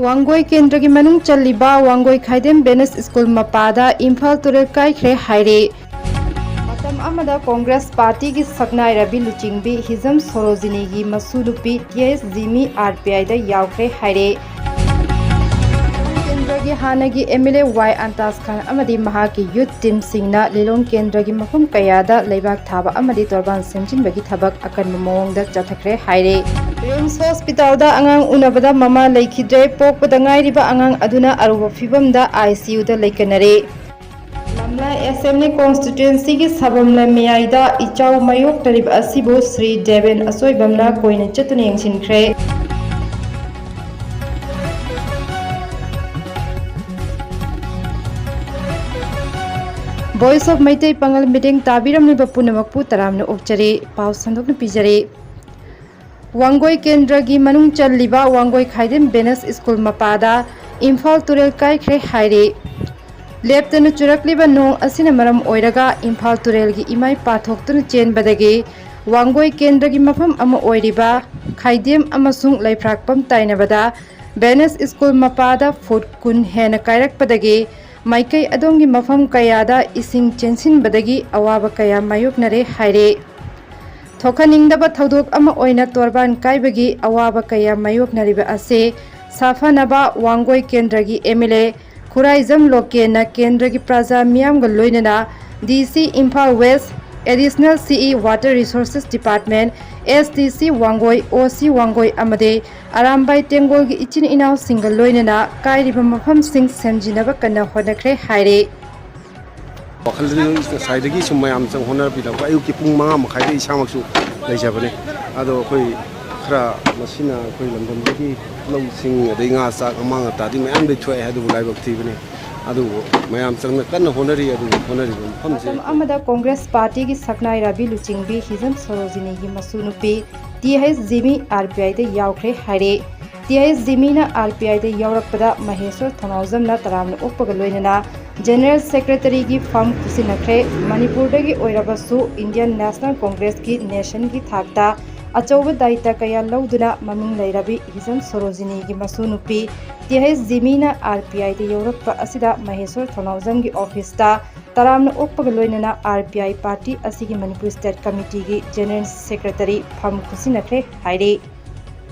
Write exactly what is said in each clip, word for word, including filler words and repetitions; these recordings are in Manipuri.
ꯋꯥꯡꯒꯣꯏ ꯀꯦꯟꯗ꯭ꯔꯒꯤ ꯃꯅꯨꯡ ꯆꯜꯂꯤꯕ ꯋꯥꯡꯒꯣꯏ ꯈꯥꯏꯗꯦꯝ ꯕꯦꯅꯦꯁ ꯁ꯭ꯀꯨꯜ ꯃꯄꯥꯗ ꯏꯝꯐꯥꯜ ꯇꯨꯔꯦꯜ ꯀꯥꯏꯈ꯭ꯔꯦ ꯍꯥꯏꯔꯦ꯫ ꯃꯇꯝ ꯑꯃꯗ ꯀꯣꯡꯒ꯭ꯔꯦꯁ ꯄꯥꯔꯇꯤꯒꯤ ꯁꯛꯅꯥꯏꯔꯕꯤ ꯂꯨꯆꯤꯡꯕꯤ ꯍꯤꯖꯝ ꯁꯣꯔꯣꯖꯤꯅꯤꯒꯤ ꯃꯁꯨ ꯅꯨꯄꯤ ꯇꯤ ꯑꯩꯆ ꯖꯤꯃꯤ ꯑꯥꯔ ꯄꯤ ꯑꯥꯏꯗ ꯌꯥꯎꯈ꯭ꯔꯦ ꯍꯥꯏꯔꯦ꯫ ꯀꯦꯟꯗ꯭ꯔꯒꯤ ꯍꯥꯟꯅꯒꯤ M L A Y Antas ꯈꯥꯟ ꯑꯃꯗꯤ ꯃꯍꯥꯛꯀꯤ ꯌꯨꯠ ꯇꯤꯝꯁꯤꯡꯅ ꯂꯤꯂꯣꯡ ꯀꯦꯟꯗ꯭ꯔꯒꯤ ꯃꯐꯝ ꯀꯌꯥꯗ ꯂꯩꯕꯥꯛ ꯊꯥꯕ ꯑꯃꯗꯤ ꯇꯣꯔꯕꯥꯟ ꯁꯦꯝꯖꯤꯟꯕꯒꯤ ꯊꯕꯛ ꯑꯀꯟꯕ ꯃꯑꯣꯡꯗ ꯆꯠꯊꯈ꯭ꯔꯦ ꯍꯥꯏꯔꯦ꯫ ꯔꯤꯝꯁ ꯍꯣꯁꯄꯤꯇꯥꯜꯗ ꯑꯉꯥꯡ ꯎꯅꯕꯗ ꯃꯃꯥ ꯂꯩꯈꯤꯗ꯭ꯔꯦ꯫ ꯄꯣꯛꯄꯗ ꯉꯥꯏꯔꯤꯕ ꯑꯉꯥꯡ ꯑꯗꯨꯅ ꯑꯔꯨꯕ ꯐꯤꯕꯝꯗ ꯑꯥꯏ ꯁꯤ ꯌꯨꯗ ꯂꯩꯀꯟꯅꯔꯦ꯫ ꯂꯝꯂꯥꯏ ꯑꯦꯁꯦꯝꯕ꯭ꯂꯤ ꯀꯣꯟꯁꯇꯤꯇ꯭ꯋꯦꯟꯁꯤꯒꯤ ꯁꯥꯕꯝꯂꯥꯏ ꯃꯌꯥꯏꯗ ꯏꯆꯥꯎ ꯃꯥꯌꯣꯛꯅꯔꯤꯕ ꯑꯁꯤꯕꯨ ꯁ꯭ꯔꯤ ꯗꯦꯕꯦꯟ ꯑꯆꯣꯏꯕꯝꯅ ꯀꯣꯏꯅ ꯆꯠꯇꯨꯅ ꯌꯦꯡꯁꯤꯟꯈ꯭ꯔꯦ꯫ Voice of ꯃꯩꯇꯩ ꯄꯥꯉꯜ ꯃꯤꯠꯌꯦꯡ ꯇꯥꯕꯤꯔꯝꯂꯤꯕ ꯄꯨꯝꯅꯃꯛꯄꯨ ꯇꯔꯥꯝꯅ ꯑꯣꯛꯆꯔꯤ꯫ ꯄꯥꯎ ꯁꯟꯗꯣꯛꯅ ꯄꯤꯖꯔꯤ꯫ ꯋꯥꯡꯒꯣꯏ ꯀꯦꯟꯗ꯭ꯔꯒꯤ ꯃꯅꯨꯡ ꯆꯜꯂꯤꯕ ꯋꯥꯡꯒꯣꯏ ꯈꯥꯏꯗꯦꯝ ꯕꯦꯅꯦꯁ ꯁ꯭ꯀꯨꯜ ꯃꯄꯥꯗ ꯏꯝꯐꯥꯜ ꯇꯨꯔꯦꯜ ꯀꯥꯏꯈ꯭ꯔꯦ ꯍꯥꯏꯔꯤ꯫ ꯂꯦꯞꯇꯅ ꯆꯨꯔꯛꯂꯤꯕ ꯅꯣꯡ ꯑꯁꯤꯅ ꯃꯔꯝ ꯑꯣꯏꯔꯒ ꯏꯝꯐꯥꯜ ꯇꯨꯔꯦꯜꯒꯤ ꯏꯃꯥꯏ ꯄꯥꯊꯣꯛꯇꯨꯅ ꯆꯦꯟꯕꯗꯒꯤ ꯋꯥꯡꯒꯣꯏ ꯀꯦꯟꯗ꯭ꯔꯒꯤ ꯃꯐꯝ ꯑꯃ ꯑꯣꯏꯔꯤꯕ ꯈꯥꯏꯗꯦꯝ ꯑꯃꯁꯨꯡ ꯂꯩꯐ꯭ꯔꯥꯛꯄꯝ ꯇꯥꯏꯅꯕꯗ ꯕꯦꯅꯦꯁ ꯁ꯭ꯀꯨꯜ ꯃꯄꯥꯗ ꯐꯨꯠ ꯀꯨꯟ ꯍꯦꯟꯅ ꯀꯥꯏꯔꯛꯄꯗꯒꯤ ꯃꯥꯏꯀꯩ ꯑꯗꯣꯝꯒꯤ ꯃꯐꯝ ꯀꯌꯥꯗ ꯏꯁꯤꯡ ꯆꯦꯟꯁꯤꯟꯕꯗꯒꯤ ꯑꯋꯥꯕ ꯀꯌꯥ ꯃꯥꯌꯣꯛꯅꯔꯦ ꯍꯥꯏꯔꯦ꯫ ꯊꯣꯛꯍꯟꯅꯤꯡꯗꯕ ꯊꯧꯗꯣꯛ ꯑꯃ ꯑꯣꯏꯅ ꯇꯣꯔꯕꯥꯟ ꯀꯥꯏꯕꯒꯤ ꯑꯋꯥꯕ ꯀꯌꯥ ꯃꯥꯌꯣꯛꯅꯔꯤꯕ ꯑꯁꯤ ꯁꯥꯐꯅꯕ ꯋꯥꯡꯒꯣꯏ ꯀꯦꯟꯗ꯭ꯔꯒꯤ ꯑꯦꯝ ꯑꯦꯜ ꯑꯦ ꯈꯨꯔꯥꯏꯖꯝ ꯂꯣꯀꯦꯟꯅ ꯀꯦꯟꯗ꯭ꯔꯒꯤ ꯄ꯭ꯔꯖꯥ ꯃꯤꯌꯥꯝꯒ ꯂꯣꯏꯅꯅ D C Imphal west, additional C E water resources department, S D C Wangoi, ꯑꯣ ꯁꯤ ꯋꯥꯡꯒꯣꯏ ꯑꯃꯗꯤ ꯑꯔꯥꯝꯕꯥꯏ ꯇꯦꯡꯒꯣꯜꯒꯤ ꯏꯆꯤꯟ ꯏꯅꯥꯎꯁꯤꯡꯒ ꯂꯣꯏꯅꯅ ꯀꯥꯏꯔꯤꯕ ꯃꯐꯝꯁꯤꯡ ꯁꯦꯝꯖꯤꯟꯅꯕ ꯀꯟꯅ ꯍꯣꯠꯅꯈ꯭ꯔꯦ ꯍꯥꯏꯔꯦ꯫ ꯋꯥꯈꯜꯗꯗꯤ ꯉꯁꯥꯏꯗꯒꯤ ꯁꯨꯝ ꯃꯌꯥꯝ ꯆꯪ ꯍꯣꯠꯅꯕꯤꯔꯛꯄ, ꯑꯌꯨꯛꯀꯤ ꯄꯨꯡ ꯃꯉꯥ ꯃꯈꯥꯏꯗ ꯏꯁꯥꯃꯛꯁꯨ ꯂꯩꯖꯕꯅꯦ꯫ ꯑꯗꯣ ꯑꯩꯈꯣꯏ ꯈꯔ ꯃꯁꯤꯅ ꯑꯩꯈꯣꯏ ꯂꯝꯗꯝꯗꯒꯤ ꯂꯧꯁꯤꯡ, ꯑꯗꯩ ꯉꯥ ꯆꯥꯛ ꯑꯃꯥꯡ ꯑꯇꯥꯗꯤ ꯃꯌꯥꯝ ꯂꯩꯊꯣꯛꯑꯦ, ꯑꯗꯨꯕꯨ ꯂꯥꯏꯕꯛ ꯊꯤꯕꯅꯤ꯫ ꯑꯗꯨꯕꯨ ꯃꯌꯥꯝ ꯆꯪꯅ ꯀꯟꯅ ꯍꯣꯠꯅꯔꯤ꯫ ꯑꯗꯨꯕꯨ ꯍꯣꯠꯅꯔꯤꯕ ꯃꯐꯝꯁꯦ ꯃꯇꯝ ꯑꯃꯗ ꯀꯣꯡꯒ꯭ꯔꯦꯁ ꯄꯥꯔꯇꯤꯒꯤ ꯁꯛꯅꯥꯏꯔꯕꯤ ꯂꯨꯆꯤꯡꯕꯤ ꯍꯤꯖꯝ ꯁꯣꯔꯣꯖꯤꯅꯤꯒꯤ ꯃꯁꯨ ꯅꯨꯄꯤ ꯇꯤ ꯑꯩꯆ ꯖꯤꯃꯤ ꯑꯥꯔ ꯄꯤ ꯑꯥꯏꯗ ꯌꯥꯎꯈ꯭ꯔꯦ ꯍꯥꯏꯔꯦ꯫ ꯇꯤ ꯑꯩꯆ ꯖꯤꯃꯤꯅ ꯑꯥꯔ ꯄꯤ ꯑꯥꯏꯗ ꯌꯥꯎꯔꯛꯄꯗ ꯃꯍꯦꯁꯣꯔ ꯊꯧꯅꯥꯎꯖꯝꯅ ꯇꯔꯥꯝꯅ ꯑꯣꯛꯄꯒ ꯂꯣꯏꯅꯅ ꯖꯦꯅꯔꯦꯜ ꯁꯦꯀ꯭ꯔꯦꯇꯔꯤꯒꯤ ꯐꯝ ꯈꯨꯠꯁꯤꯟꯅꯈ꯭ꯔꯦ꯫ ꯃꯅꯤꯄꯨꯔꯗꯒꯤ ꯑꯣꯏꯔꯕꯁꯨ ꯏꯟꯗꯤꯌꯟ ꯅꯦꯁꯅꯦꯜ ꯀꯣꯡꯒ꯭ꯔꯦꯁꯀꯤ ꯅꯦꯁꯟꯒꯤ ꯊꯥꯛꯇ ꯑꯆꯧꯕ ꯗꯥꯏꯇ ꯀꯌꯥ ꯂꯧꯗꯨꯅ ꯃꯃꯤꯡ ꯂꯩꯔꯕꯤ ꯍꯤꯖꯝ ꯁꯣꯔꯣꯖꯤꯅꯤꯒꯤ ꯃꯁꯨ ꯅꯨꯄꯤ ꯇꯤ ꯑꯩꯆ ꯖꯤꯃꯤꯅ ꯑꯥꯔ ꯄꯤ ꯑꯥꯏꯗ ꯌꯧꯔꯛꯄ ꯑꯁꯤꯗ ꯃꯍꯦꯁꯣꯔ ꯊꯧꯅꯥꯎꯖꯝꯒꯤ ꯑꯣꯐꯤꯁꯇ ꯇꯔꯥꯝꯅ ꯑꯣꯛꯄꯒ ꯂꯣꯏꯅꯅ ꯑꯥꯔ ꯄꯤ ꯑꯥꯏ ꯄꯥꯔꯇꯤ ꯑꯁꯤꯒꯤ ꯃꯅꯤꯄꯨꯔ ꯁ꯭ꯇꯦꯠ ꯀꯃꯤꯇꯤꯒꯤ ꯖꯦꯅꯔꯦꯜ ꯁꯦꯀ꯭ꯔꯦꯇꯔꯤ ꯐꯝ ꯈꯨꯠꯁꯤꯟꯅꯈ꯭ꯔꯦ ꯍꯥꯏꯔꯤ꯫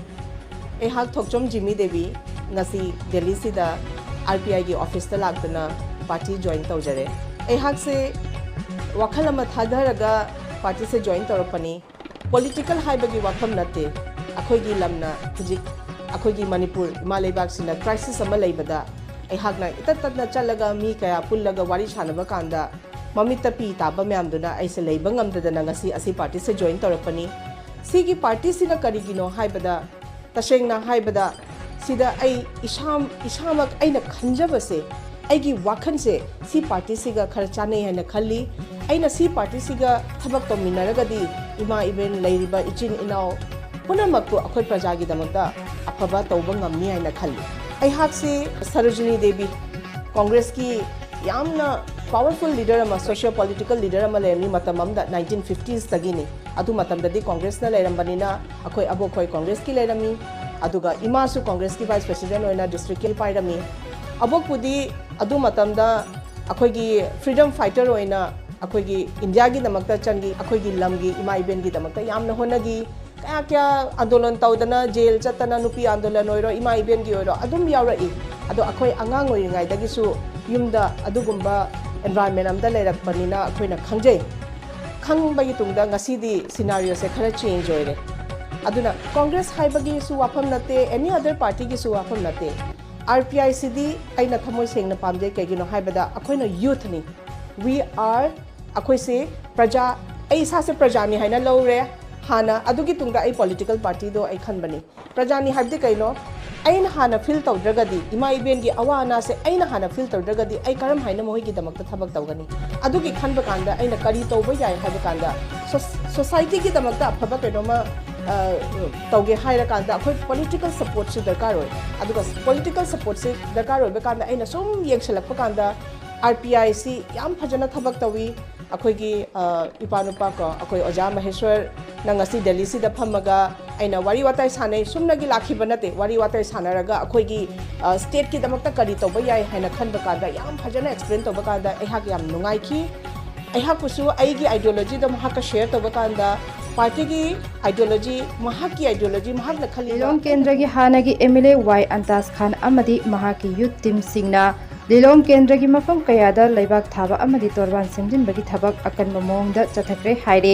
ꯑꯩꯍꯥꯛ ꯊꯣꯛꯆꯣꯝ ꯖꯤꯃꯤ ꯗꯦꯕꯤ ꯉꯁꯤ ꯗꯦꯜꯂꯤꯁꯤꯗ ꯑꯥꯔ ꯄꯤ ꯑꯥꯏꯒꯤ ꯑꯣꯐꯤꯁꯇ ꯂꯥꯛꯇꯨꯅ ꯄꯥꯔꯇꯤ ꯖꯣꯏꯟ ꯇꯧꯖꯔꯦ꯫ ꯑꯩꯍꯥꯛꯁꯦ ꯋꯥꯈꯜ ꯑꯃ ꯊꯥꯗꯔꯒ ꯄꯥꯔꯇꯤꯁꯦ ꯖꯣꯏꯟ ꯇꯧꯔꯛꯄꯅꯤ꯫ ꯄꯣꯂꯤꯇꯤꯀꯦꯜ ꯍꯥꯏꯕꯒꯤ ꯋꯥꯐꯝ ꯅꯠꯇꯦ꯫ ꯑꯩꯈꯣꯏꯒꯤ ꯂꯝꯅ ꯍꯧꯖꯤꯛ, ꯑꯩꯈꯣꯏꯒꯤ ꯃꯅꯤꯄꯨꯔ ꯏꯃꯥ ꯂꯩꯕꯥꯛꯁꯤꯅ ꯀ꯭ꯔꯥꯏꯁꯤꯁ ꯑꯃ ꯂꯩꯕꯗ ꯑꯩꯍꯥꯛꯅ ꯏꯇꯠ ꯇꯠꯅ ꯆꯠꯂꯒ ꯃꯤ ꯀꯌꯥ ꯄꯨꯜꯂꯒ ꯋꯥꯔꯤ ꯁꯥꯟꯅꯕ ꯀꯥꯟꯗ ꯃꯃꯤꯠꯇ ꯄꯤ ꯇꯥꯕ ꯃꯌꯥꯝꯗꯨꯅ ꯑꯩꯁꯦ ꯂꯩꯕ ꯉꯝꯗꯗꯅ ꯉꯁꯤ ꯑꯁꯤ ꯄꯥꯔꯇꯤꯁꯦ ꯖꯣꯏꯟ ꯇꯧꯔꯛꯄꯅꯤ꯫ ꯁꯤꯒꯤ ꯄꯥꯔꯇꯤꯁꯤꯅ ꯀꯔꯤꯒꯤꯅꯣ ꯍꯥꯏꯕꯗ, ꯇꯁꯦꯡꯅ ꯍꯥꯏꯕꯗ, ꯁꯤꯗ ꯑꯩ ꯏꯁꯥ, ꯏꯁꯥꯃꯛ ꯑꯩꯅ ꯈꯟꯖꯕꯁꯦ, ꯑꯩꯒꯤ ꯋꯥꯈꯜꯁꯦ ꯁꯤ ꯄꯥꯔꯇꯤꯁꯤꯒ ꯈꯔ ꯆꯥꯟꯅꯩ ꯍꯥꯏꯅ ꯈꯜꯂꯤ꯫ ꯑꯩꯅ ꯁꯤ ꯄꯥꯔꯇꯤꯁꯤꯒ ꯊꯕꯛ ꯇꯧꯃꯤꯟꯅꯔꯒꯗꯤ ꯏꯃꯥ ꯏꯕꯦꯟ ꯂꯩꯔꯤꯕ ꯏꯆꯤꯟ ꯏꯅꯥꯎ ꯄꯨꯝꯅꯃꯛꯄꯨ ꯑꯩꯈꯣꯏ ꯄ꯭ꯔꯖꯥꯒꯤꯗꯃꯛꯇ ꯑꯐꯕ ꯇꯧꯕ ꯉꯝꯅꯤ ꯍꯥꯏꯅ ꯈꯜꯂꯤ꯫ ꯑꯩꯍꯥꯛꯁꯤ ꯁꯔꯣꯖꯤꯅꯤ ꯗꯦꯕꯤ, ꯀꯣꯡꯒ꯭ꯔꯦꯁꯀꯤ ꯌꯥꯝꯅ ꯄꯥꯋꯔꯐꯨꯜ ꯂꯤꯗꯔ ꯑꯃ, ꯁꯣꯁꯤꯌꯣ ꯄꯣꯂꯤꯇꯤꯀꯦꯜ ꯂꯤꯗꯔ ꯑꯃ ꯂꯩꯔꯝꯃꯤ ꯃꯇꯝ ꯑꯃꯗ, ꯅꯥꯏꯟꯇꯤꯟ ꯐꯤꯐꯇꯤꯁꯇꯒꯤꯅꯤ꯫ ꯑꯗꯨ ꯃꯇꯝꯗꯗꯤ ꯀꯣꯡꯒ꯭ꯔꯦꯁꯅ ꯂꯩꯔꯝꯕꯅꯤꯅ ꯑꯩꯈꯣꯏ ꯑꯕꯣꯛꯈꯣꯏ ꯀꯣꯡꯒ꯭ꯔꯦꯁꯀꯤ ꯂꯩꯔꯝꯃꯤ, ꯑꯗꯨꯒ ꯏꯃꯥꯁꯨ ꯀꯣꯡꯒ꯭ꯔꯦꯁꯀꯤ ꯚꯥꯏꯁ ꯄ꯭ꯔꯁꯤꯗꯦꯟ ꯑꯣꯏꯅ ꯗꯤꯁꯇ꯭ꯔꯤꯛꯀꯤ ꯄꯥꯏꯔꯝꯃꯤ꯫ ꯑꯕꯣꯛꯄꯨꯗꯤ ꯑꯗꯨ ꯃꯇꯝꯗ ꯑꯩꯈꯣꯏꯒꯤ ꯐ꯭ꯔꯤꯗꯝ ꯐꯥꯏꯇꯔ ꯑꯣꯏꯅ ꯑꯩꯈꯣꯏꯒꯤ ꯏꯟꯗꯤꯌꯥꯒꯤꯗꯃꯛꯇ ꯆꯪꯈꯤ, ꯑꯩꯈꯣꯏꯒꯤ ꯂꯝꯒꯤ ꯏꯃꯥ ꯏꯕꯦꯟꯒꯤꯗꯃꯛꯇ ꯌꯥꯝꯅ ꯍꯣꯠꯅꯈꯤ꯫ ꯀꯌꯥ ꯀꯌꯥ ꯑꯟꯗꯣꯂꯟ ꯇꯧꯗꯅ, ꯖꯦꯜ ꯆꯠꯇꯅ, ꯅꯨꯄꯤ ꯑꯟꯗꯣꯂꯟ ꯑꯣꯏꯔꯣ, ꯏꯃꯥ ꯏꯕꯦꯟꯒꯤ ꯑꯣꯏꯔꯣ, ꯑꯗꯨꯝ ꯌꯥꯎꯔꯛꯏ꯫ ꯑꯗꯣ ꯑꯩꯈꯣꯏ ꯑꯉꯥꯡ ꯑꯣꯏꯔꯤꯉꯩꯗꯒꯤꯁꯨ ꯌꯨꯝꯗ ꯑꯗꯨꯒꯨꯝꯕ ꯑꯦꯟꯚꯥꯏꯔꯟꯃꯦꯟ ꯑꯝꯗ ꯂꯩꯔꯛꯄꯅꯤꯅ ꯑꯩꯈꯣꯏꯅ ꯈꯪꯖꯩ꯫ ꯈꯪꯕꯒꯤ ꯇꯨꯡꯗ ꯉꯁꯤꯗꯤ ꯁꯤꯅꯥꯔꯤꯑꯣꯁꯦ ꯈꯔ ꯆꯦꯟꯖ ꯑꯣꯏꯔꯦ꯫ ꯑꯗꯨꯅ ꯀꯣꯡꯒ꯭ꯔꯦꯁ ꯍꯥꯏꯕꯒꯤꯁꯨ ꯋꯥꯐꯝ ꯅꯠꯇꯦ, ꯑꯦꯅꯤ ꯑꯗꯔ ꯄꯥꯔꯇꯤꯒꯤꯁꯨ ꯋꯥꯐꯝ ꯅꯠꯇꯦ꯫ ꯑꯥꯔ ꯄꯤ ꯑꯥꯏ ꯁꯤꯗꯤ ꯑꯩꯅ ꯊꯃꯣꯏ ꯁꯦꯡꯅ ꯄꯥꯝꯖꯩ꯫ ꯀꯩꯒꯤꯅꯣ ꯍꯥꯏꯕꯗ ꯑꯩꯈꯣꯏꯅ ꯌꯨꯊꯅꯤ꯫ We are, ꯑꯩꯈꯣꯏꯁꯦ ꯄ꯭ꯔꯖꯥ, ꯑꯩ ꯏꯁꯥꯁꯦ ꯄ꯭ꯔꯖꯥꯅꯤ ꯍꯥꯏꯅ ꯂꯧꯔꯦ ꯍꯥꯟꯅ꯫ ꯑꯗꯨꯒꯤ ꯇꯨꯡꯗ ꯑꯩ ꯄꯣꯂꯤꯇꯤꯀꯦꯜ ꯄꯥꯔꯇꯤꯗꯣ ꯑꯩ ꯈꯟꯕꯅꯤ꯫ ꯄ꯭ꯔꯖꯥꯅꯤ ꯍꯥꯏꯕꯗꯤ ꯀꯩꯅꯣ? ꯑꯩꯅ ꯍꯥꯟꯅ ꯐꯤꯜ ꯇꯧꯗ꯭ꯔꯒꯗꯤ, ꯏꯃꯥ ꯏꯕꯦꯟꯒꯤ ꯑꯋꯥ ꯑꯅꯥꯁꯦ ꯑꯩꯅ ꯍꯥꯟꯅ ꯐꯤꯜ ꯇꯧꯗ꯭ꯔꯒꯗꯤ ꯑꯩ ꯀꯔꯝ ꯍꯥꯏꯅ ꯃꯈꯣꯏꯒꯤꯗꯃꯛꯇ ꯊꯕꯛ ꯇꯧꯒꯅꯤ? ꯑꯗꯨꯒꯤ ꯈꯟꯕ ꯀꯥꯟꯗ ꯑꯩꯅ ꯀꯔꯤ ꯇꯧꯕ ꯌꯥꯏ ꯍꯥꯏꯕ ꯀꯥꯟꯗ, ꯁꯣꯁ-, ꯁꯣꯁꯥꯏꯇꯤꯒꯤꯗꯃꯛꯇ ꯑꯐꯕ ꯀꯩꯅꯣꯝꯃ, ꯑ, ꯇꯧꯒꯦ ꯍꯥꯏꯔꯀꯥꯟꯗ ꯑꯩꯈꯣꯏ ꯄꯣꯂꯤꯇꯤꯀꯦꯜ ꯁꯄꯣꯔꯠꯁꯨ ꯗꯔꯀꯥꯔ ꯑꯣꯏ꯫ ꯑꯗꯨꯒ ꯄꯣꯂꯤꯇꯤꯀꯦꯜ ꯁꯄꯣꯔꯠꯁꯦ ꯗꯔꯀꯥꯔ ꯑꯣꯏꯕ ꯀꯥꯟꯗ ꯑꯩꯅ ꯁꯨꯝ ꯌꯦꯡꯁꯤꯜꯂꯛꯄ ꯀꯥꯟꯗ ꯑꯥꯔ ꯄꯤ ꯑꯥꯏ ꯁꯤ ꯌꯥꯝ ꯐꯖꯅ ꯊꯕꯛ ꯇꯧꯏ꯫ ꯑꯩꯈꯣꯏꯒꯤ ꯏꯄꯥ ꯅꯨꯄꯥ ꯀꯣ, ꯑꯩꯈꯣꯏ ꯑꯣꯖꯥ ꯃꯍꯦꯁ꯭ꯋꯔꯅ ꯉꯁꯤ ꯗꯦꯜꯂꯤꯁꯤꯗ ꯐꯝꯃꯒ ꯑꯩꯅ ꯋꯥꯔꯤ ꯋꯥꯇꯥꯏ ꯁꯥꯟꯅꯩ꯫ ꯁꯨꯝꯅꯒꯤ ꯂꯥꯛꯈꯤꯕ ꯅꯠꯇꯦ, ꯋꯥꯔꯤ ꯋꯥꯇꯥꯏ ꯁꯥꯟꯅꯔꯒ ꯑꯩꯈꯣꯏꯒꯤ ꯁ꯭ꯇꯦꯠꯀꯤꯗꯃꯛꯇ ꯀꯔꯤ ꯇꯧꯕ ꯌꯥꯏ ꯍꯥꯏꯅ ꯈꯟꯕ ꯀꯥꯟꯗ ꯌꯥꯝ ꯐꯖꯅ ꯑꯦꯛꯁꯄ꯭ꯂꯦꯟ ꯇꯧꯕ ꯀꯥꯟꯗ ꯑꯩꯍꯥꯛ ꯌꯥꯝ ꯅꯨꯡꯉꯥꯏꯈꯤ꯫ ꯑꯩꯍꯥꯛꯄꯨꯁꯨ ꯑꯩꯒꯤ ꯑꯥꯏꯗꯤꯌꯣꯂꯣꯖꯤꯗꯣ ꯃꯍꯥꯛꯀ ꯁꯦꯌꯔ ꯇꯧꯕ ꯀꯥꯟꯗ ꯄꯥꯔꯇꯤꯒꯤ ꯑꯥꯏꯗꯤꯌꯣꯂꯣꯖꯤ, ꯃꯍꯥꯛꯀꯤ ꯑꯥꯏꯗꯤꯌꯣꯂꯣꯖꯤ, ꯃꯍꯥꯛꯅ ꯈꯜꯂꯤꯕ ꯂꯤꯂꯣꯡ ꯀꯦꯟꯗ꯭ꯔꯒꯤ ꯍꯥꯟꯅꯒꯤ M L A Y Antas ꯈꯥꯟ ꯑꯃꯗꯤ ꯃꯍꯥꯛꯀꯤ ꯌꯨꯠ ꯇꯤꯝꯁꯤꯡꯅ ꯂꯤꯂꯣꯡ ꯀꯦꯟꯗ꯭ꯔꯒꯤ ꯃꯐꯝ ꯀꯌꯥꯗ ꯂꯩꯕꯥꯛ ꯊꯥꯕ ꯑꯃꯗꯤ ꯇꯣꯔꯕꯥꯟ ꯁꯦꯝꯖꯤꯟꯕꯒꯤ ꯊꯕꯛ ꯑꯀꯟꯕ ꯃꯑꯣꯡꯗ ꯆꯠꯊꯈ꯭ꯔꯦ ꯍꯥꯏꯔꯦ꯫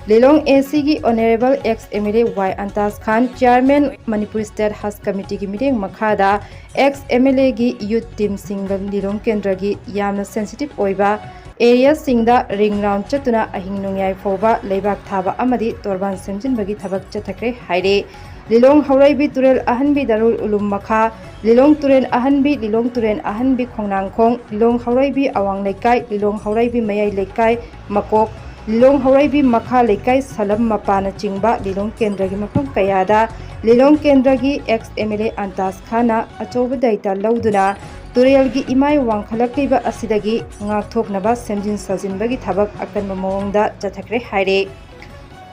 ꯂꯤꯂꯣꯡ ꯑꯦ ꯁꯤꯒꯤ honourable ex M L A Y Antas Khan, chairman Manipur state Haj ꯀꯃꯤꯇꯤꯒꯤ ꯃꯤꯠꯌꯦꯡ ꯃꯈꯥꯗ ꯑꯦꯛꯁ ꯑꯦꯝ ꯑꯦꯜ ꯑꯦꯒꯤ ꯌꯨꯠ ꯇꯤꯝꯁꯤꯡꯒ ꯂꯤꯂꯣꯡ ꯀꯦꯟꯗ꯭ꯔꯒꯤ ꯌꯥꯝꯅ ꯁꯦꯟꯁꯤꯇꯤꯚ ꯑꯣꯏꯕ ꯑꯦꯔꯤꯌꯥꯁꯤꯡꯗ ꯔꯤꯡ ꯔꯥꯎꯟ ꯆꯠꯇꯨꯅ ꯑꯍꯤꯡ ꯅꯣꯡꯌꯥꯏ ꯐꯥꯎꯕ ꯂꯩꯕꯥꯛ ꯊꯥꯕ ꯑꯃꯗꯤ ꯇꯣꯔꯕꯥꯟ ꯁꯦꯝꯖꯤꯟꯕꯒꯤ ꯊꯕꯛ ꯆꯠꯊꯈ꯭ꯔꯦ ꯍꯥꯏꯔꯦ꯫ ꯂꯤꯂꯣꯡ ꯍꯧꯔꯩꯕꯤ ꯇꯨꯔꯦꯜ ꯑꯍꯟꯕꯤ ꯗꯥꯔꯨꯜ ꯎꯂꯨꯝ ꯃꯈꯥ, ꯂꯤꯂꯣꯡ ꯇꯨꯔꯦꯜ ꯑꯍꯟꯕꯤ, ꯂꯤꯂꯣꯡ ꯇꯨꯔꯦꯜ ꯑꯍꯟꯕꯤ ꯈꯣꯡꯅꯥꯡꯈꯣꯡ, ꯂꯤꯂꯣꯡ ꯍꯧꯔꯩꯕꯤ ꯑꯋꯥꯡ ꯂꯩꯀꯥꯏ, ꯂꯤꯂꯣꯡ ꯍꯧꯔꯩꯕꯤ ꯃꯌꯥꯏ ꯂꯩꯀꯥꯏ, ꯃꯀꯣꯛ, ꯂꯤꯂꯣꯡ ꯍꯧꯔꯩꯕꯤ ꯃꯈꯥ ꯂꯩꯀꯥꯏ, ꯁꯂꯝ ꯃꯄꯥꯅꯆꯤꯡꯕ ꯂꯤꯂꯣꯡ ꯀꯦꯟꯗ꯭ꯔꯒꯤ ꯃꯐꯝ ꯀꯌꯥꯗ ꯂꯤꯂꯣꯡ ꯀꯦꯟꯗ꯭ꯔꯒꯤ ꯑꯦꯛꯁ ꯑꯦꯝ ꯑꯦꯜ ꯑꯦ ꯑꯟꯇꯥꯖ ꯈꯥꯟꯅ ꯑꯆꯧꯕ ꯗꯥꯏꯇ ꯂꯧꯗꯨꯅ ꯇꯨꯔꯦꯜꯒꯤ ꯏꯃꯥꯏ ꯋꯥꯡꯈꯠꯂꯛꯂꯤꯕ ꯑꯁꯤꯗꯒꯤ ꯉꯥꯛꯊꯣꯛꯅꯕ ꯁꯦꯝꯖꯤꯟ ꯁꯥꯖꯤꯟꯕꯒꯤ ꯊꯕꯛ ꯑꯀꯟꯕ ꯃꯑꯣꯡꯗ ꯆꯠꯊꯈ꯭ꯔꯦ ꯍꯥꯏꯔꯦ꯫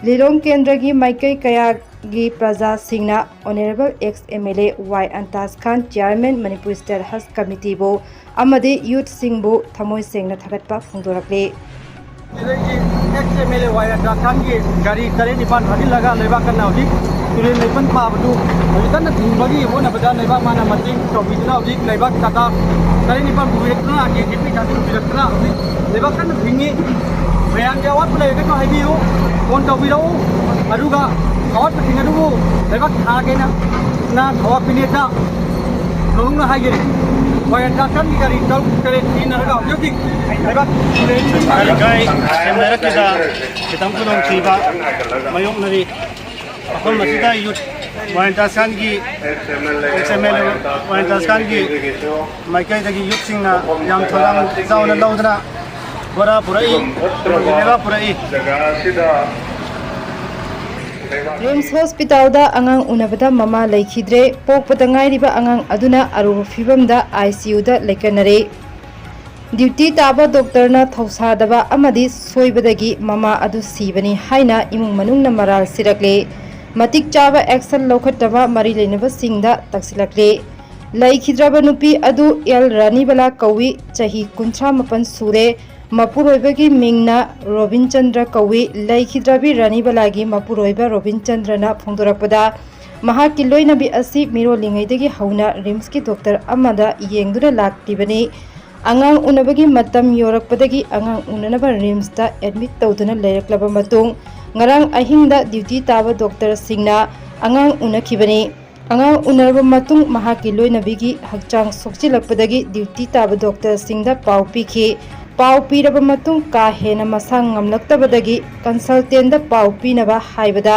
ꯂꯤꯂꯣꯡ ꯀꯦꯟꯗ꯭ꯔꯒꯤ ꯃꯥꯏꯀꯩ ꯀꯌꯥꯒꯤ ꯄ꯭ꯔꯖꯥꯁꯤꯡꯅ honourable ex M L A Y Antas Khan, chairman Manipur state Haj ꯀꯃꯤꯇꯤꯕꯨ ꯑꯃꯗꯤ ꯌꯨꯠꯁꯤꯡꯕꯨ ꯊꯃꯣꯏ ꯁꯦꯡꯅ ꯊꯥꯒꯠꯄ ꯐꯣꯡꯗꯣꯔꯛꯂꯤ꯫ ꯁꯤꯗꯒꯤ ex M L A Y Antas ꯈꯥꯟꯒꯤ ꯒꯥꯔꯤ ꯇꯔꯦꯠ ꯅꯤꯄꯥꯜ ꯊꯥꯖꯤꯜꯂꯒ ꯂꯩꯕꯥꯛ ꯀꯟꯅ ꯍꯧꯖꯤꯛ ꯇꯨꯔꯦꯜ ꯂꯩꯄꯟ ꯄꯥꯕꯗꯨ ꯍꯧꯖꯤꯛ ꯀꯟꯅ ꯊꯤꯡꯕꯒꯤ ꯍꯣꯠꯅꯕꯗ ꯂꯩꯕꯥꯛ ꯃꯥꯅ ꯃꯇꯦꯡ ꯇꯧꯕꯤꯗꯨꯅ ꯍꯧꯖꯤꯛ ꯂꯩꯕꯥꯛ ꯇꯥꯇꯥ ꯇꯔꯦꯠ ꯅꯤꯄꯥꯜ ꯄꯨꯕꯤꯔꯛꯇꯨꯅ ꯑꯥꯔ ꯀꯦ ꯖꯤ ꯄꯤ ꯊꯥꯖꯤꯟꯕꯤꯔꯛꯇꯨꯅ ꯍꯧꯖꯤꯛ ꯂꯩꯕꯥꯛ ꯀꯟꯅ ꯊꯤꯡꯉꯤ꯫ ꯃꯌꯥꯝꯒꯤ ꯑꯋꯥꯠꯄ ꯂꯩꯔꯒꯁꯨ ꯍꯥꯏꯕꯤꯌꯨ, ꯐꯣꯟ ꯇꯧꯕꯤꯔꯛꯎ, ꯑꯗꯨꯒ ꯑꯋꯥꯠꯄꯁꯤꯡ ꯑꯗꯨꯕꯨ ꯂꯩꯕꯥꯛ ꯊꯥꯒꯦꯅ ꯅ ꯊꯋꯥ ꯄꯤꯅꯦꯇ ꯅꯧꯅ ꯍꯥꯏꯒꯦ꯫ ꯋꯥꯏ ꯑꯟꯇꯥꯖ ꯈꯥꯟꯒꯤ ꯒꯥꯔꯤ ꯇꯔꯨꯛ ꯇꯔꯦꯠ ꯁꯤꯖꯤꯟꯅꯔꯒ ꯍꯧꯖꯤꯛ ꯍꯧꯖꯤꯛ ꯂꯩꯕꯥꯛ ꯂꯩꯀꯥꯏ ꯁꯦꯝꯅꯔꯛꯄꯗ ꯈꯤꯇꯪ ꯈꯨꯗꯣꯡꯊꯤꯕ ꯃꯥꯌꯣꯛꯅꯔꯤ꯫ ꯃꯐꯝ ꯑꯁꯤꯗ ꯌꯨꯠ ꯋꯥꯏ ꯑꯟꯇꯥꯖ ꯈꯥꯟꯒꯤ, X M L A Y Antas ꯈꯥꯟꯒꯤ ꯃꯥꯏꯀꯩꯗꯒꯤ ꯌꯨꯠꯁꯤꯡꯅ ꯌꯥꯝ ꯊꯧꯗꯥꯡ ꯆꯥꯎꯅ ꯂꯧꯗꯨꯅ ꯕꯣꯔꯥ ꯄꯨꯔꯛꯏ, ꯂꯩꯕꯥꯛ ꯄꯨꯔꯛꯏ꯫ ꯔꯤꯝꯁ ꯍꯣꯁꯄꯤꯇꯥꯜꯗ ꯑꯉꯥꯡ ꯎꯅꯕꯗ ꯃꯃꯥ ꯂꯩꯈꯤꯗ꯭ꯔꯦ꯫ ꯄꯣꯛꯄꯗ ꯉꯥꯏꯔꯤꯕ ꯑꯉꯥꯡ ꯑꯗꯨꯅ ꯑꯔꯨꯕ ꯐꯤꯕꯝꯗ ꯑꯥꯏ ꯁꯤ ꯌꯨꯗ ꯂꯩꯀꯠꯅꯔꯦ꯫ ꯗ꯭ꯌꯨꯇꯤ ꯇꯥꯕ ꯗꯣꯛꯇꯔꯅ ꯊꯧꯁꯥꯗꯕ ꯑꯃꯗꯤ ꯁꯣꯏꯕꯗꯒꯤ ꯃꯃꯥ ꯑꯗꯨ ꯁꯤꯕꯅꯤ ꯍꯥꯏꯅ ꯏꯃꯨꯡ ꯃꯅꯨꯡꯅ ꯃꯔꯥꯜ ꯁꯤꯔꯛꯂꯦ꯫ ꯃꯇꯤꯛ ꯆꯥꯕ ꯑꯦꯛꯁꯟ ꯂꯧꯈꯠꯅꯕ ꯃꯔꯤ ꯂꯩꯅꯕꯁꯤꯡꯗ ꯇꯛꯁꯤꯜꯂꯛꯂꯦ꯫ ꯂꯩꯈꯤꯗ꯭ꯔꯕ ꯅꯨꯄꯤ ꯑꯗꯨ ꯑꯦꯜ ꯔꯥꯅꯤꯕꯂꯥ ꯀꯧꯏ, ꯆꯍꯤ ꯀꯨꯟꯊ꯭ꯔꯥ ꯃꯥꯄꯟ ꯁꯨꯔꯦ꯫ ꯃꯄꯨꯔꯣꯏꯕꯒꯤ ꯃꯤꯡꯅ ꯔꯣꯕꯤꯟ ꯆꯟꯗ꯭ꯔ ꯀꯧꯏ꯫ ꯂꯩꯈꯤꯗ꯭ꯔꯕꯤ ꯔꯥꯅꯤꯕꯂꯥꯒꯤ ꯃꯄꯨꯔꯣꯏꯕ ꯔꯣꯕꯤꯟ ꯆꯟꯗ꯭ꯔꯅ ꯐꯣꯡꯗꯣꯔꯛꯄꯗ, ꯃꯍꯥꯛꯀꯤ ꯂꯣꯏꯅꯕꯤ ꯑꯁꯤ ꯃꯤꯔꯣꯜꯂꯤꯉꯩꯗꯒꯤ ꯍꯧꯅ ꯔꯤꯝꯁꯀꯤ ꯗꯣꯛꯇꯔ ꯑꯃꯗ ꯌꯦꯡꯗꯨꯅ ꯂꯥꯛꯂꯤꯕꯅꯤ꯫ ꯑꯉꯥꯡ ꯎꯅꯕꯒꯤ ꯃꯇꯝ ꯌꯧꯔꯛꯄꯗꯒꯤ ꯑꯉꯥꯡ ꯎꯅꯅꯕ ꯔꯤꯝꯁꯇ ꯑꯦꯗꯃꯤꯠ ꯇꯧꯗꯨꯅ ꯂꯩꯔꯛꯂꯕ ꯃꯇꯨꯡ, ꯉꯔꯥꯡ ꯑꯍꯤꯡꯗ ꯗ꯭ꯌꯨꯇꯤ ꯇꯥꯕ ꯗꯣꯛꯇꯔꯁꯤꯡꯅ ꯑꯉꯥꯡ ꯎꯅꯈꯤꯕꯅꯤ꯫ ꯑꯉꯥꯡ ꯎꯅꯔꯕ ꯃꯇꯨꯡ ꯃꯍꯥꯛꯀꯤ ꯂꯣꯏꯅꯕꯤꯒꯤ ꯍꯛꯆꯥꯡ ꯁꯣꯛꯆꯤꯜꯂꯛꯄꯗꯒꯤ ꯗ꯭ꯌꯨꯇꯤ ꯇꯥꯕ ꯗꯣꯛꯇꯔꯁꯤꯡꯗ ꯄꯥꯎ ꯄꯤꯈꯤ꯫ ꯄꯥꯎ ꯄꯤꯔꯕ ꯃꯇꯨꯡ ꯀꯥ ꯍꯦꯟꯅ ꯃꯁꯥ ꯉꯝꯂꯛꯇꯕꯗꯒꯤ ꯀꯟꯁꯜꯇꯦꯟꯗ ꯄꯥꯎ ꯄꯤꯅꯕ ꯍꯥꯏꯕꯗ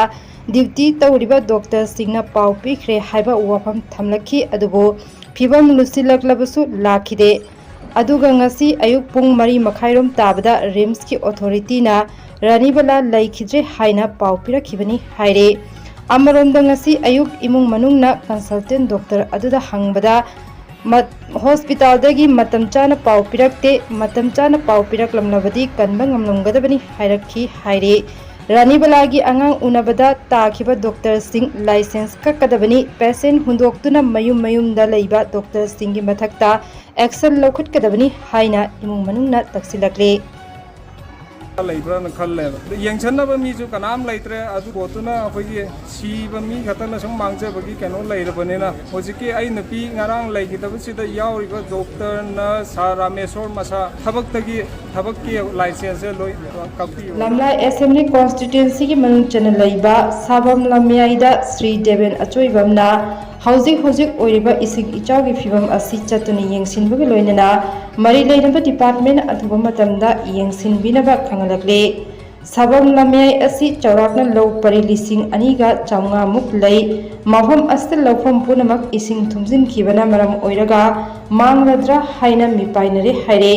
ꯗ꯭ꯌꯨꯇꯤ ꯇꯧꯔꯤꯕ ꯗꯣꯛꯇꯔꯁꯤꯡꯅ ꯄꯥꯎ ꯄꯤꯈ꯭ꯔꯦ ꯍꯥꯏꯕ ꯋꯥꯐꯝ ꯊꯝꯂꯛꯈꯤ꯫ ꯑꯗꯨꯕꯨ ꯐꯤꯕꯝ ꯂꯨꯁꯤꯜꯂꯛꯂꯕꯁꯨ ꯂꯥꯛꯈꯤꯗꯦ꯫ ꯑꯗꯨꯒ ꯉꯁꯤ ꯑꯌꯨꯛ ꯄꯨꯡ ꯃꯔꯤ ꯃꯈꯥꯏꯔꯣꯝ ꯇꯥꯕꯗ ꯔꯤꯝꯁꯀꯤ ꯑꯣꯊꯣꯔꯤꯇꯤꯅ ꯔꯥꯅꯤꯕꯂꯥ ꯂꯩꯈꯤꯗ꯭ꯔꯦ ꯍꯥꯏꯅ ꯄꯥꯎ ꯄꯤꯔꯛꯈꯤꯕꯅꯤ ꯍꯥꯏꯔꯦ꯫ ꯑꯃꯔꯣꯝꯗ ꯉꯁꯤ ꯑꯌꯨꯛ ꯏꯃꯨꯡ ꯃꯅꯨꯡꯅ ꯀꯟꯁꯜꯇꯦꯟ ꯗꯣꯛꯇꯔ ꯑꯗꯨꯗ ꯍꯪꯕꯗ, ꯃ-, ꯍꯣꯁꯄꯤꯇꯥꯜꯗꯒꯤ ꯃꯇꯝ ꯆꯥꯅ ꯄꯥꯎ ꯄꯤꯔꯛꯇꯦ, ꯃꯇꯝ ꯆꯥꯅ ꯄꯥꯎ ꯄꯤꯔꯛꯂꯝꯂꯕꯗꯤ ꯀꯟꯕ ꯉꯝꯂꯝꯒꯗꯕꯅꯤ ꯍꯥꯏꯔꯛꯈꯤ ꯍꯥꯏꯔꯦ꯫ ꯔꯥꯅꯤꯕꯂꯥꯒꯤ ꯑꯉꯥꯡ ꯎꯅꯕꯗ ꯇꯥꯈꯤꯕ ꯗꯣꯛꯇꯔꯁꯤꯡ ꯂꯥꯏꯁꯦꯟꯁ ꯀꯛꯀꯗꯕꯅꯤ, ꯄꯦꯁꯦꯟ ꯍꯨꯟꯗꯣꯛꯇꯨꯅ ꯃꯌꯨꯝ ꯃꯌꯨꯝꯗ ꯂꯩꯕ ꯗꯣꯛꯇꯔꯁꯤꯡꯒꯤ ꯃꯊꯛꯇ ꯑꯦꯛꯁꯟ ꯂꯧꯈꯠꯀꯗꯕꯅꯤ ꯍꯥꯏꯅ ꯏꯃꯨꯡ ꯃꯅꯨꯡꯅ ꯇꯛꯁꯤꯜꯂꯛꯂꯤ꯫ ꯂꯩꯕ꯭ꯔꯥꯅ ꯈꯜꯂꯦꯕ꯫ ꯑꯗꯨ ꯌꯦꯡꯁꯟꯅꯕ ꯃꯤꯁꯨ ꯀꯅꯥꯝ ꯂꯩꯇ꯭ꯔꯦ꯫ ꯑꯗꯨ ꯄꯣꯠꯇꯨꯅ ꯑꯩꯈꯣꯏꯒꯤ ꯁꯤꯕ ꯃꯤ ꯈꯛꯇꯅ ꯁꯨꯝ ꯃꯥꯡꯖꯕꯒꯤ ꯀꯩꯅꯣ ꯂꯩꯔꯕꯅꯤꯅ, ꯍꯧꯖꯤꯛꯀꯤ ꯑꯩ ꯅꯨꯄꯤ ꯉꯔꯥꯡ ꯂꯩꯈꯤꯗꯕꯁꯤꯗ ꯌꯥꯎꯔꯤꯕ ꯗꯣꯛꯇꯔ, ꯅꯔꯁ, ꯁꯥꯔ ꯔꯥꯃꯦꯁꯣꯔ ꯃꯁꯥ ꯊꯕꯛꯇꯒꯤ, ꯊꯕꯛꯀꯤ ꯂꯥꯏꯁꯦꯟꯁꯁꯦ ꯂꯣꯏ ꯀꯛꯄꯤꯌꯨ꯫ ꯂꯝꯂꯥꯏ ꯑꯦꯁꯦꯝꯕ꯭ꯂꯤ ꯀꯣꯟꯁꯇꯤꯇ꯭ꯋꯦꯟꯁꯤꯒꯤ ꯃꯅꯨꯡ ꯆꯟꯅ ꯂꯩꯕ ꯁꯥꯕꯝ ꯂꯝꯌꯥꯏꯗ ꯁ꯭ꯔꯤ ꯗꯦꯕꯦꯟ ꯑꯆꯣꯏꯕꯝꯅ ꯍꯧꯖꯤꯛ ꯍꯧꯖꯤꯛ ꯑꯣꯏꯔꯤꯕ ꯏꯁꯤꯡ ꯏꯆꯥꯎꯒꯤ ꯐꯤꯕꯝ ꯑꯁꯤ ꯆꯠꯇꯨꯅ ꯌꯦꯡꯁꯤꯟꯕꯒ ꯂꯣꯏꯅꯅ ꯃꯔꯤ ꯂꯩꯅꯕ ꯗꯤꯄꯥꯔꯠꯃꯦꯟ ꯑꯊꯨꯕ ꯃꯇꯝꯗ ꯌꯦꯡꯁꯤꯟꯕꯤꯅꯕ ꯈꯪꯍꯜꯂꯛꯂꯤ꯫ ꯁꯥꯕꯝ ꯂꯝꯌꯥꯏ ꯑꯁꯤ ꯆꯥꯎꯔꯥꯛꯅ ꯂꯧ ꯄꯔꯤ ꯂꯤꯁꯤꯡ ꯑꯅꯤꯒ ꯆꯥꯃꯉꯥꯃꯨꯛ ꯂꯩ꯫ ꯃꯐꯝ ꯑꯁꯤꯗ ꯂꯧꯐꯝ ꯄꯨꯝꯅꯃꯛ ꯏꯁꯤꯡ ꯊꯨꯝꯖꯤꯟꯈꯤꯕꯅ ꯃꯔꯝ ꯑꯣꯏꯔꯒ ꯃꯥꯡꯂꯗ꯭ꯔꯥ ꯍꯥꯏꯅ ꯃꯤꯄꯥꯏꯅꯔꯦ ꯍꯥꯏꯔꯦ꯫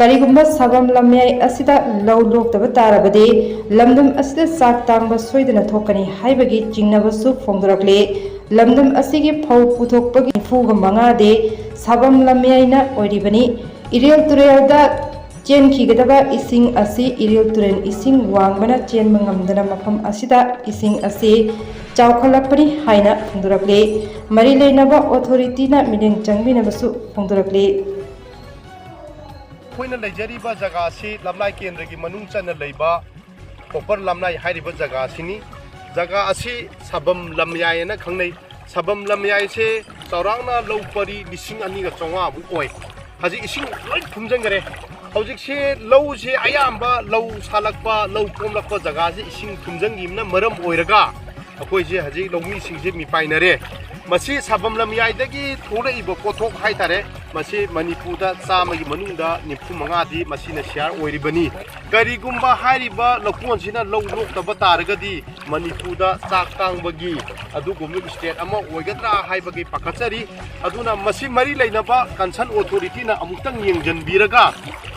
ꯀꯔꯤꯒꯨꯝꯕ ꯁꯥꯕꯝ ꯂꯝꯌꯥꯏ ꯑꯁꯤꯗ ꯂꯧ ꯂꯣꯛꯇꯕ ꯇꯥꯔꯕꯗꯤ ꯂꯝꯗꯝ ꯑꯁꯤꯗ ꯆꯥꯛ ꯇꯥꯡꯕ ꯁꯣꯏꯗꯅ ꯊꯣꯛꯀꯅꯤ ꯍꯥꯏꯕꯒꯤ ꯆꯤꯡꯅꯕꯁꯨ ꯐꯣꯡꯗꯣꯔꯛꯂꯤ꯫ ꯂꯝꯗꯝ ꯑꯁꯤꯒꯤ ꯐꯧ ꯄꯨꯊꯣꯛꯄꯒꯤ ꯅꯤꯐꯨꯒ ꯃꯉꯥꯗꯤ ꯁꯥꯕꯝ ꯂꯝꯌꯥꯏꯅ ꯑꯣꯏꯔꯤꯕꯅꯤ꯫ ꯏꯔꯤꯜ ꯇꯨꯔꯦꯜꯗ ꯆꯦꯟꯈꯤꯒꯗꯕ ꯏꯁꯤꯡ ꯑꯁꯤ ꯏꯔꯤꯜ ꯇꯨꯔꯦꯜ ꯏꯁꯤꯡ ꯋꯥꯡꯕꯅ ꯆꯦꯟꯕ ꯉꯝꯗꯅ ꯃꯐꯝ ꯑꯁꯤꯗ ꯏꯁꯤꯡ ꯑꯁꯤ ꯆꯥꯎꯈꯠꯂꯛꯄꯅꯤ ꯍꯥꯏꯅ ꯐꯣꯡꯗꯣꯔꯛꯂꯤ꯫ ꯃꯔꯤ ꯂꯩꯅꯕ ꯑꯣꯊꯣꯔꯤꯇꯤꯅ ꯃꯤꯠꯌꯦꯡ ꯆꯪꯕꯤꯅꯕꯁꯨ ꯐꯣꯡꯗꯣꯔꯛꯂꯤ꯫ ꯑꯩꯈꯣꯏꯅ ꯂꯩꯖꯔꯤꯕ ꯖꯒꯥ ꯑꯁꯤ ꯂꯝꯂꯥꯏ ꯀꯦꯟꯗ꯭ꯔꯒꯤ ꯃꯅꯨꯡ ꯆꯟꯅ ꯂꯩꯕ ꯄꯣꯄꯔ ꯂꯝꯂꯥꯏ ꯍꯥꯏꯔꯤꯕ ꯖꯒꯥ ꯑꯁꯤꯅꯤ꯫ ꯖꯒꯥ ꯑꯁꯤ ꯁꯥꯕꯝ ꯂꯝꯌꯥꯏ ꯍꯥꯏꯅ ꯈꯪꯅꯩ꯫ ꯁꯥꯕꯝ ꯂꯝꯌꯥꯏꯁꯦ ꯆꯥꯎꯔꯥꯛꯅ ꯂꯧ ꯄꯔꯤ ꯂꯤꯁꯤꯡ ꯑꯅꯤꯒ ꯆꯥꯝꯃꯉꯥꯃꯨꯛ ꯑꯣꯏ꯫ ꯍꯧꯖꯤꯛ ꯏꯁꯤꯡ ꯂꯣꯏ ꯊꯨꯝꯖꯤꯟꯈꯔꯦ꯫ ꯍꯧꯖꯤꯛꯁꯦ ꯂꯧꯁꯦ ꯑꯌꯥꯝꯕ ꯂꯧ ꯁꯥꯠꯂꯛꯄ, ꯂꯧ ꯄꯣꯝꯂꯛꯄ ꯖꯒꯥꯁꯦ ꯏꯁꯤꯡ ꯊꯨꯝꯖꯤꯟꯈꯤꯕꯅ ꯃꯔꯝ ꯑꯣꯏꯔꯒ ꯑꯩꯈꯣꯏꯁꯦ ꯍꯧꯖꯤꯛ ꯂꯧꯃꯤꯁꯤꯡꯁꯦ ꯃꯤꯄꯥꯏꯅꯔꯦ꯫ ꯃꯁꯤ ꯁꯥꯕꯝ ꯂꯝꯌꯥꯏꯗꯒꯤ ꯊꯣꯛꯂꯛꯏꯕ ꯄꯣꯠꯊꯣꯛ ꯍꯥꯏꯇꯥꯔꯦ, ꯃꯁꯤ ꯃꯅꯤꯄꯨꯔꯗ ꯆꯥꯝꯃꯒꯤ ꯃꯅꯨꯡꯗ ꯅꯤꯐꯨ ꯃꯉꯥꯗꯤ ꯃꯁꯤꯅ ꯁꯤꯌꯥꯔ ꯑꯣꯏꯔꯤꯕꯅꯤ꯫ ꯀꯔꯤꯒꯨꯝꯕ ꯍꯥꯏꯔꯤꯕ ꯂꯧꯀꯣꯟꯁꯤꯅ ꯂꯧ ꯂꯣꯛꯇꯕ ꯇꯥꯔꯒꯗꯤ ꯃꯅꯤꯄꯨꯔꯗ ꯆꯥꯛ ꯇꯥꯡꯕꯒꯤ ꯑꯗꯨꯒꯨꯝꯕ ꯁ꯭ꯇꯦꯠ ꯑꯃ ꯑꯣꯏꯒꯗ꯭ꯔꯥ ꯍꯥꯏꯕꯒꯤ ꯄꯥꯈꯠꯆꯔꯤ꯫ ꯑꯗꯨꯅ ꯃꯁꯤ ꯃꯔꯤ ꯂꯩꯅꯕ ꯀꯟꯁꯔꯟ ꯑꯣꯊꯣꯔꯤꯇꯤꯅ ꯑꯃꯨꯛꯇꯪ ꯌꯦꯡꯁꯤꯟꯕꯤꯔꯒ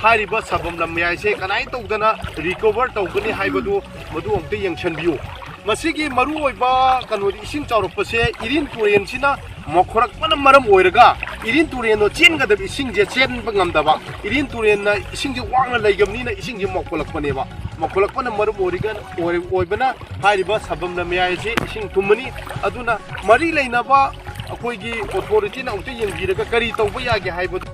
ꯍꯥꯏꯔꯤꯕ ꯁꯥꯕꯝ ꯂꯝꯌꯥꯏꯁꯦ ꯀꯃꯥꯏꯅ ꯇꯧꯗꯅ ꯔꯤꯀꯣꯚꯔ ꯇꯧꯒꯅꯤ ꯍꯥꯏꯕꯗꯨ ꯃꯗꯨ ꯑꯃꯨꯛꯇ ꯌꯦꯡꯁꯤꯟꯕꯤꯌꯨ꯫ ꯃꯁꯤꯒꯤ ꯃꯔꯨꯑꯣꯏꯕ ꯀꯩꯅꯣꯗꯤ ꯏꯁꯤꯡ ꯆꯥꯎꯔꯛꯄꯁꯦ ꯏꯔꯤꯟ ꯇꯨꯔꯦꯟꯁꯤꯅ ꯃꯈꯣꯔꯛꯄꯅ ꯃꯔꯝ ꯑꯣꯏꯔꯒ ꯏꯔꯤꯟ ꯇꯨꯔꯦꯟꯗꯣ ꯆꯦꯟꯒꯗꯕ ꯏꯁꯤꯡꯁꯦ ꯆꯦꯟꯕ ꯉꯝꯗꯕ, ꯏꯔꯤꯟ ꯇꯨꯔꯦꯟꯅ ꯏꯁꯤꯡꯁꯦ ꯋꯥꯡꯅ ꯂꯩꯒꯕꯅꯤꯅ ꯏꯁꯤꯡꯁꯦ ꯃꯧꯈꯠꯂꯛꯄꯅꯦꯕ꯫ ꯃꯧꯈꯠꯂꯛꯄꯅ ꯃꯔꯝ ꯑꯣꯏꯔꯒ ꯑꯣꯏ- ꯑꯣꯏꯕꯅ ꯍꯥꯏꯔꯤꯕ ꯁꯥꯕꯝ ꯂꯝꯌꯥꯏ ꯑꯁꯤ ꯏꯁꯤꯡ ꯊꯨꯝꯃꯅꯤ꯫ ꯑꯗꯨꯅ ꯃꯔꯤ ꯂꯩꯅꯕ ꯑꯩꯈꯣꯏꯒꯤ ꯑꯣꯊꯣꯔꯤꯇꯤꯅ ꯑꯃꯨꯛꯇ ꯌꯦꯡꯕꯤꯔꯒ ꯀꯔꯤ ꯇꯧꯕ ꯌꯥꯒꯦ ꯍꯥꯏꯕꯗꯨ